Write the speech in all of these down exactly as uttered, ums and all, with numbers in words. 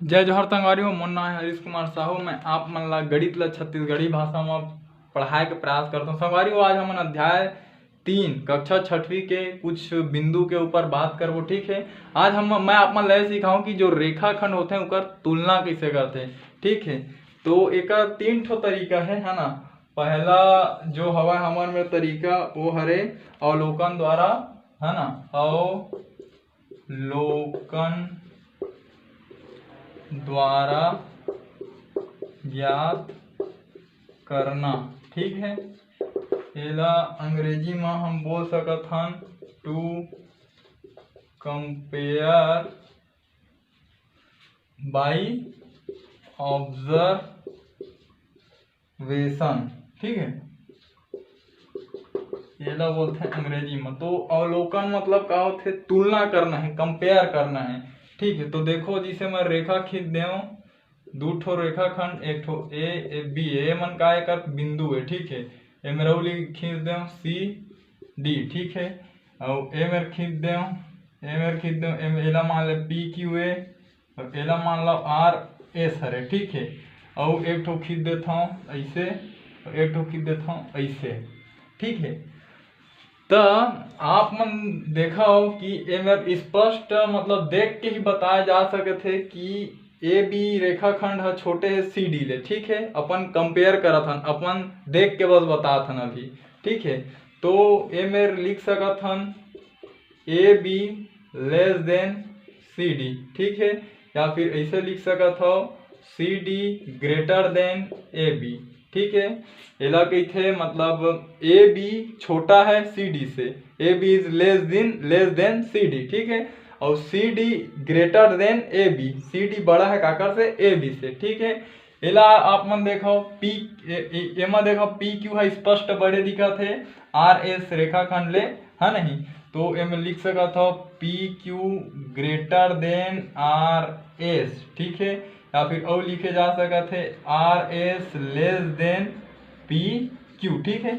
जय जोहार संगवारी हो, मोर नाम है हरीश कुमार साहू। मैं आप मन ला गणित ला छत्तीसगढ़ी भाषा में पढ़ाए के प्रयास करता हूँ। संगवारी हो, आज हमन अध्याय तीन, कक्षा छठवीं के कुछ बिंदु के ऊपर बात करबो। ठीक है, आज हम मैं आप मन ला ये सिखाऊं कि जो रेखाखंड होते हैं, ओकर तुलना कैसे करते हैं। ठीक है, तो एकर तीन ठो तरीका है, है ना। पहला जो हवा हमर में तरीका, वो हरे अवलोकन द्वारा, है ना, अवलोकन द्वारा ज्ञात करना। ठीक है, एला अंग्रेजी में हम बोल सकत हन, to compare by observation। ठीक है, एला बोलते हैं अंग्रेजी में। तो अवलोकन मतलब का होते? तुलना करना है, कंपेयर करना है। ठीक है, तो देखो, जिसे मैं रेखा खींच दे, दू ठो रेखाखंड, एक ठो ए, ए बी, ए मन का एकर बिंदु है। ठीक है, ए मेर अउ खींच दे सी डी। ठीक है, अउ ए मेर खींच दे, ए मेर खींच दे, एला मान ले पी क्यू ए, अउ एला मान लो आर एस हरे। ठीक है, अउ एक ठो खींच देता हूँ ऐसे, एक ठो खींच देता हूँ ऐसे। ठीक है, त आप मन देखो कि एमेर स्पष्ट, मतलब, देख के ही बताया जा सकत है कि ए बी रेखाखंड ह छोटे है सी डी ले। ठीक है, अपन कंपेयर करत हन, अपन देख के बस बतात हन अभी। ठीक है, तो एमेर लिख सकत हन A B less than C D. ठीक है, या फिर ऐसे लिख सकत हो, C D greater than A B. ठीक है, एला कहिथे, मतलब, ए बी छोटा है सी डी से, A B is less than, less than C D. ठीक है, और C D greater than A B, C D बड़ा है काकर से? ए बी से। ठीक है, एला आप मन देखो पी, ए-, ए-, एमा देखो पी क्यू है स्पष्ट बड़े दिखत है आर एस रेखाखंड ले, है नहीं? तो एमे लिख सकत हो P Q greater than R S. ठीक है, या फिर और लिखे जा सकत है R S less than P Q. ठीक है,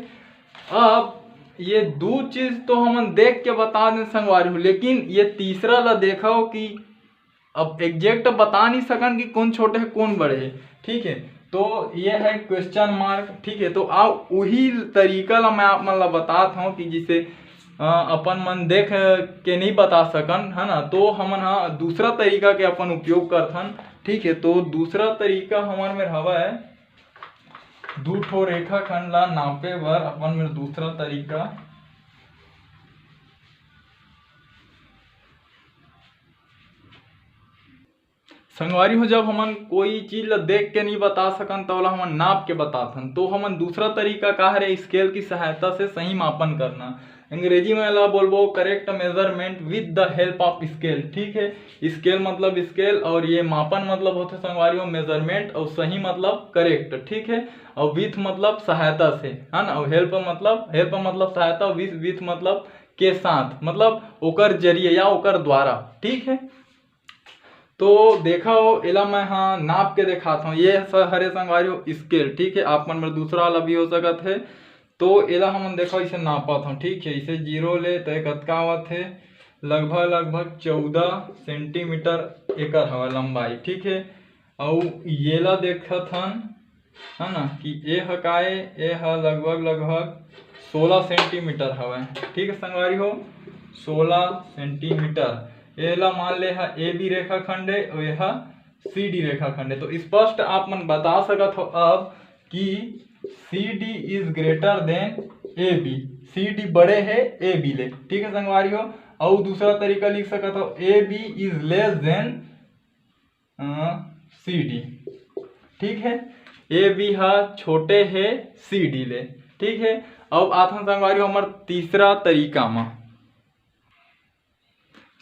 अब ये दो चीज तो हमन देख के बता दें संगवारी हो, लेकिन ये तीसरा ला देखो कि अब एग्जैक्ट बता नहीं सकन कि कौन छोटे है कौन बड़े है। ठीक है, तो ये है क्वेश्चन मार्क। ठीक है, तो आओ वही तरीका ला मैं आप मन ला बतात हूँ कि जिसे अ, अपन मन देख के नहीं बता सकन, है ना, तो हमन हा दूसरा तरीका के अपन उपयोग करथन। ठीक है, तो दूसरा तरीका हमर में हवा है दू ठो रेखाखंड ला नापे बर अपन में दूसरा तरीका। संगवारी हो, जब हमन कोई चीज ला देख के नहीं बता सकन, त ओला हमन नाप के बताथन। तो हमन दूसरा तरीका का हरे, स्केल की सहायता से सही मापन करना। अंग्रेजी में एला बोलबो correct measurement with the help of scale। ठीक है, स्केल मतलब स्केल और ये मापन मतलब होते संगवारी हो मेजरमेंट और सही मतलब करेक्ट। ठीक है, और विथ मतलब सहायता से, है ना, और हेल्प मतलब, हेल्प मतलब सहायता, विथ, विथ मतलब के साथ, मतलब ओकर जरिए या ओकर द्वारा। ठीक है, तो देखा हो, एला मैं हाँ नाप के देखात हूँ। ये हरे संगवारी हो स्केल। ठीक है, आप मन में दूसरा वाला भी हो सकत है। तो एला हमन देखो इसे नापत हूँ। ठीक है, इसे जीरो ले तो ये कतका आवत है? लगभग लगभग चौदह सेंटीमीटर एकर हवा लंबाई। ठीक है, अउ येला देखत हन, है ना, कि ए ह काय, ए ह लगभग लगभग सोलह सेंटीमीटर हवय। ठीक है संगवारी हो, सोलह सेंटीमीटर। एला मान ले ह ए बी रेखाखंड है और यह सी डी रेखाखंड है। तो स्पष्ट आप मन बता सकत हो अब कि C D is greater than A B, C D बड़े है A B ले। ठीक है संगवारी हो, अउ दूसरा तरीका लिख सकत हो, A B is less than C D। ठीक है, A B हा छोटे है C D ले। ठीक है, अब आथन संगवारी हो हमर तीसरा तरीका म।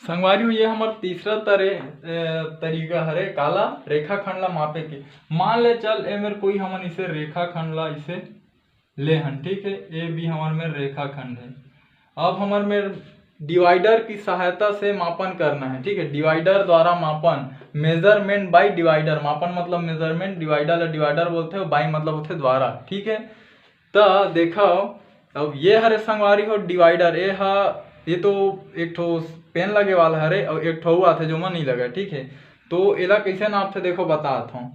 संगवारी हो, ये हमर तीसरा तरे, ए, तरीका हरे काला, रेखाखंड ला मापे के। मान ले चल ए मेर कोई हमन इसे रेखाखंड ला इसे ले हन। ठीक है, A B हमर मेर रेखाखंड है। अब हमर मेर डिवाइडर की सहायता से मापन करना है। ठीक है, डिवाइडर द्वारा मापन, measurement by divider। मापन मतलब मेजरमेंट, डिवाइडर ला डिवाइडर बोलते हो, बाई मतलब होते द्वारा। ठीक है, त देखो, अब ये हरे संगवारी हो डिवाइडर, ए हा, ये तो एक ठो पेन लगे वाला हरे और एक ठो आथे जो मन नहीं लगे। ठीक है, तो एला कैसे नापथे, देखो, बतात हूँ।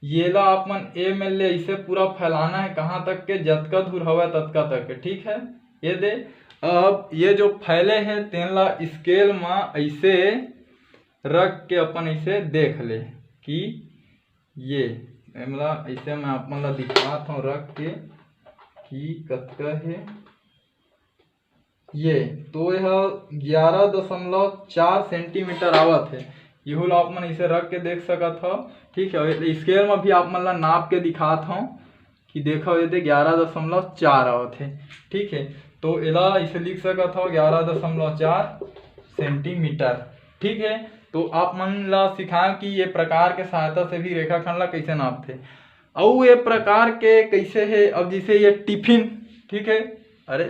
येला आप मन ए मेर ले ऐसे पूरा फैलाना है, कहाँ तक के, जतका दूर हवय ततका तक के, ठीक है। ये दे, अब ये जो फैले है, तेन ला स्केल में ऐसे रख के अपन ऐसे देख ले कि ये, एमला ऐसे मैं आप मन ला दिखात हूँ रख के कि कतका है। ये तो यह ग्यारह दशमलव चार सेंटीमीटर आवत है। यहू ला आप मन इसे रख के देख सकत हव, ठीक है। और स्केल में भी आप मन ला नाप के दिखात हव कि देखो, ये दे ग्यारह दशमलव चार आवत है, ठीक है। तो एला इसे लिख सकत हव ग्यारह दशमलव चार सेंटीमीटर, ठीक है। तो आप मन ला सिखाएं कि ये प्रकार के सहायता से भी रेखाखंड ला कैसे नापथे। अउ ये प्रकार के कैसे है, अब जैसे ये टिफिन, ठीक है, अरे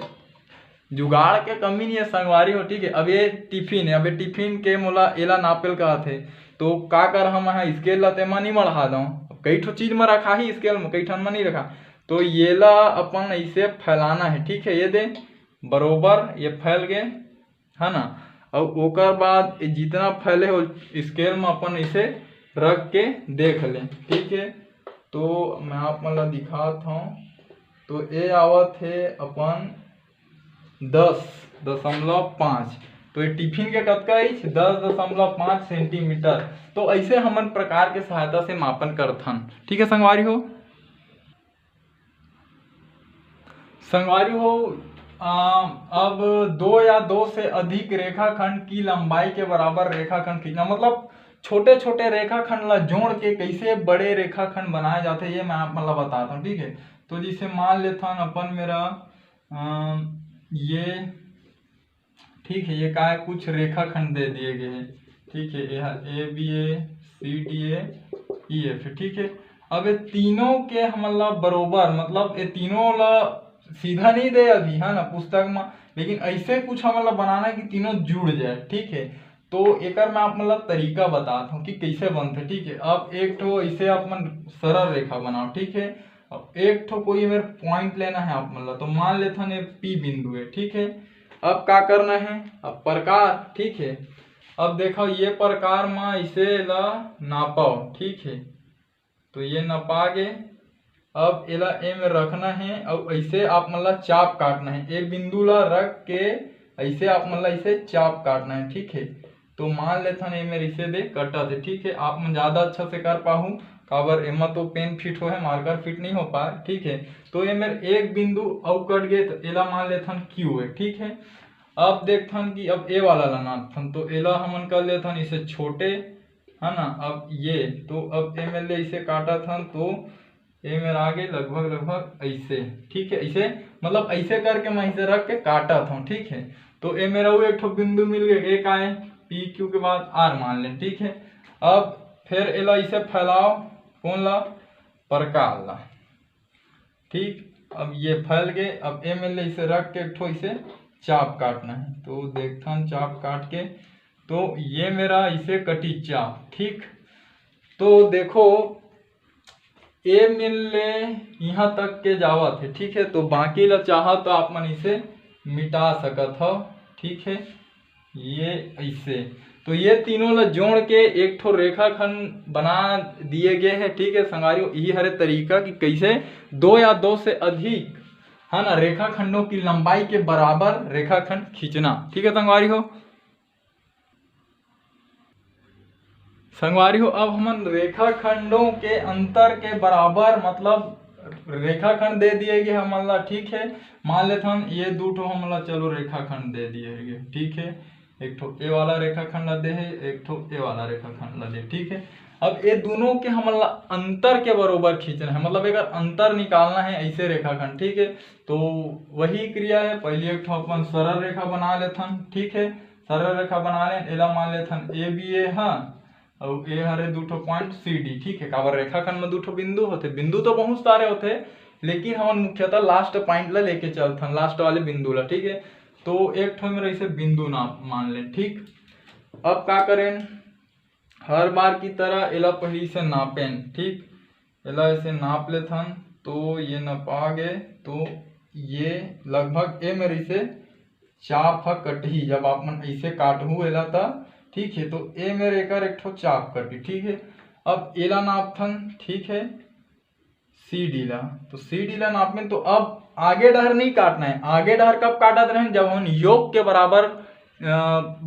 जुगाड़ के कमी नहीं है संगवारी हो, ठीक है। अब ये टिफिन है, अब ये टिफिन के मोला एला नापेल कहत हे, तो का कर हम यहाँ स्केल ला तेमा नहीं मढ़ा दऊँ। अब कई ठो चीज में रखा ही स्केल में, कई ठन में नहीं रखा। तो येला अपन ऐसे फैलाना है, ठीक है। ये दे बरोबर ये फैल गए, है ना। और ओकर बाद ये जितना फैले हो स्केल में अपन इसे रख के देख ले, ठीक है। तो मैं आप मन ला दिखात हूँ, तो ये आवत है अपन दस दशमलव पाँच। तो ये टिफिन के कतका है? दस दशमलव पाँच सेंटीमीटर। तो ऐसे हमन प्रकार के सहायता से मापन करथन, ठीक है संगवारी हो। संगवारी हो, आ, अब दो या दो से अधिक रेखाखंड की लंबाई के बराबर रेखाखंड खींचना, मतलब छोटे छोटे रेखाखंड ला जोड़ के कैसे बड़े रेखाखंड बनाए जाते, ये मैं आप मन ला बताता हूँ, ठीक है। तो जैसे मान लेथन अपन मेरा, आ, ये, ठीक है, ये का है, कुछ रेखाखंड दे दिए गए हैं, ठीक है। ये A B A, C D A, E F, ठीक है। अब ये तीनों के हमन ला बरोबर, मतलब ये तीनों ला सीधा नहीं दे अभी, है ना, पुस्तक में, लेकिन ऐसे कुछ हमन ला बनाना है कि तीनों जुड़ जाए, ठीक है। तो एकर मैं आप मन ला तरीका बतात हूँ कि कैसे बनथे, ठीक है। अब एक ठो ऐसे आप मन सरल रेखा बनाओ, ठीक है। अब एक ठो कोई मेर पॉइंट लेना है आप मन ला, तो मान लेथन ये पी बिंदु है, ठीक है। अब का करना है, अब प्रकार, ठीक है। अब देखो ये प्रकार में इसे ला नापाओ, ठीक है। तो ये नपा गे। अब एला ए में रखना है और ऐसे आप मन ला चाप काटना है, ए बिंदु ला रख के ऐसे आप मन ला इसे चाप काटना है, ठीक है। तो मान लेथन ए मेर इसे दे कटत है, ठीक है। आप मन ज्यादा अच्छा से कर पाहू, काबर एमा तो पेन फिट हो है, मार्कर फिट नहीं हो पाए, ठीक है। तो ए मेर एक बिंदु अउ कट गए, तो एला मान लेथन क्यू है, ठीक है। अब देखथन कि अब ए वाला ला नापथन, तो एला हमन कर लेथन इसे छोटे, है ना। अब ये तो अब ए मेर ले इसे काटत हन, तो ए मेर आगे लगभग लगभग ऐसे, ठीक है। ऐसे मतलब ऐसे करके मैं इसे रख के काटत हूँ, ठीक है। तो ए मेर अउ एक ठो बिंदु मिल गए, एक आए पी क्यू के बाद आर मान लें, ठीक है। अब फिर एला इसे फैलाओ, कौन ला, प्रकार ला, ठीक। अब ये फैल गए, अब ए मेर ले इसे रख के एक ठो इसे चाप काटना है, तो देखथन चाप काट के, तो ये मेरा इसे कटी चाप, ठीक। तो देखो ए मेर ले यहाँ तक के जावत है, ठीक है। तो बाकी ला चाहा तो आप मन इसे मिटा सकत हव, ठीक है। ये ऐसे, तो ये तीनों ला जोड़ के एक ठो रेखाखंड बना दिए गए है, ठीक है संगवारी हो। यही हरे तरीका कि कैसे दो या दो से अधिक, है ना, रेखाखंडों की लंबाई के बराबर रेखाखंड खींचना, ठीक है संगवारी हो। संगवारी हो, अब हमन रेखाखंडों के अंतर के बराबर, मतलब रेखाखंड दे दिए गए हमन ला, ठीक है। मान लेथन ये दू ठो हमन ला, चलो, रेखाखंड दे दिए गए, ठीक है। एक ठो ए वाला रेखाखंड ला दे है, एक ठो ए वाला रेखाखंड ला दे, ठीक है। अब ये दोनों के हमन ला अंतर के बरोबर खींचना है, मतलब एकर अंतर निकालना है ऐसे रेखाखंड, ठीक है। तो वही क्रिया है, पहले एक ठो अपन सरल रेखा बना लेथन, ठीक है। सरल रेखा बना लेन, एला मान लेथन ए बी ए, हाँ, और ए हरे दू ठो पॉइंट सी डी, ठीक है। काबर रेखाखंड में दू ठो बिंदु होते, बिंदु तो बहुत सारे होते, लेकिन हमन मुख्यतः लास्ट पॉइंट ला लेके चलथन, लास्ट वाले बिंदु ला, ठीक है। तो एक ठो मेरा इसे बिंदु ना मान ले, ठीक। अब का करें, हर बार की तरह एला पहली से नापेन, ठीक। एला ऐसे नाप लेथन, तो ये नपा गे, तो ये लगभग ए मेर इसे चाप ह कटही। जब आप मन ऐसे काटहू एला, त ठीक है, तो ए मेर एकर एक ठो चाप कटी। ठीक है, अब एला नापथन। ठीक है, सी डी ला, तो सी डी ला नापबे, तो अब आगे डहर नहीं काटना है। आगे डहर कब काटत रहेन? जब हमन योग के बराबर अ,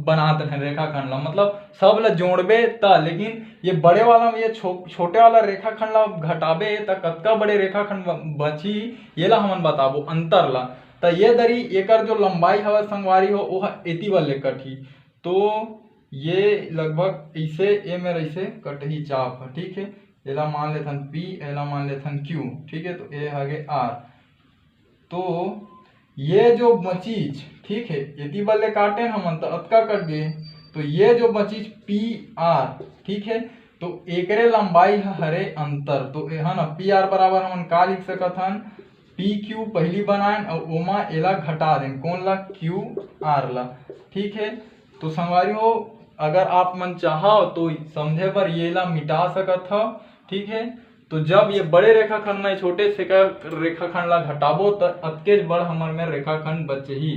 बनात रहेन रेखाखंड ला, मतलब सब ला जोड़बे त। लेकिन ये बड़े वाला, ये छो-, छोटे वाला रेखाखंड ला घटाबे त कतका बड़े रेखाखंड ब-, बची, ये ला हमन बताबो अंतर ला। त ये दरी एकर जो लंबाई हवय संगवारी हो, ओह एती बर ले कटही। तो ये लगभग इसे, ए मेर इसे कटही चाप ह। ठीक है, एला मान लेथन पी, एला मान लेथन क्यू। ठीक है, तो ए हगे आर। तो ये जो बचीच, ठीक है, एती बर ले काटेन हमन, त अतका कट गे। तो ये जो बचीच पी आर, ठीक है, तो एकरे लंबाई ह हरे अंतर। तो एहा ना पी आर बराबर हमन का लिख सकत हन? पी क्यू पहली बनाएन अउ ओमा एला घटा देन। कौन ला? क्यू आर ला। ठीक है, तो संगवारी हो, अगर आप मन चाहो तो समझे बर ये ला मिटा सकत हव। ठीक है, तो जब ये बड़े रेखाखंड में छोटे से का रेखाखंड ला घटाबो, त अतकेच बड़ हमर में रेखाखंड बचही।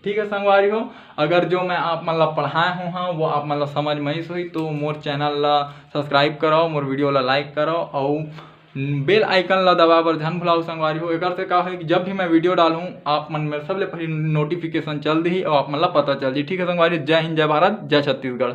ठीक है संगवारी हो, अगर जो मैं आप मन ला पढ़ाए हो हाँ, वो आप मन ला समझ में आइस होही, तो मोर चैनल ला सब्सक्राइब करो, मोर वीडियो ला लाइक करो, अउ बेल आइकन ला दबाए बर झन भुलाओ संगवारी हो। एकर से का होही कि जब भी मैं वीडियो डालूँ, आप मन में सबले पहले नोटिफिकेशन चल दिही और आप मन ला पता चल दिही। ठीक है संगवारी, जय हिंद, जय भारत, जय छत्तीसगढ़।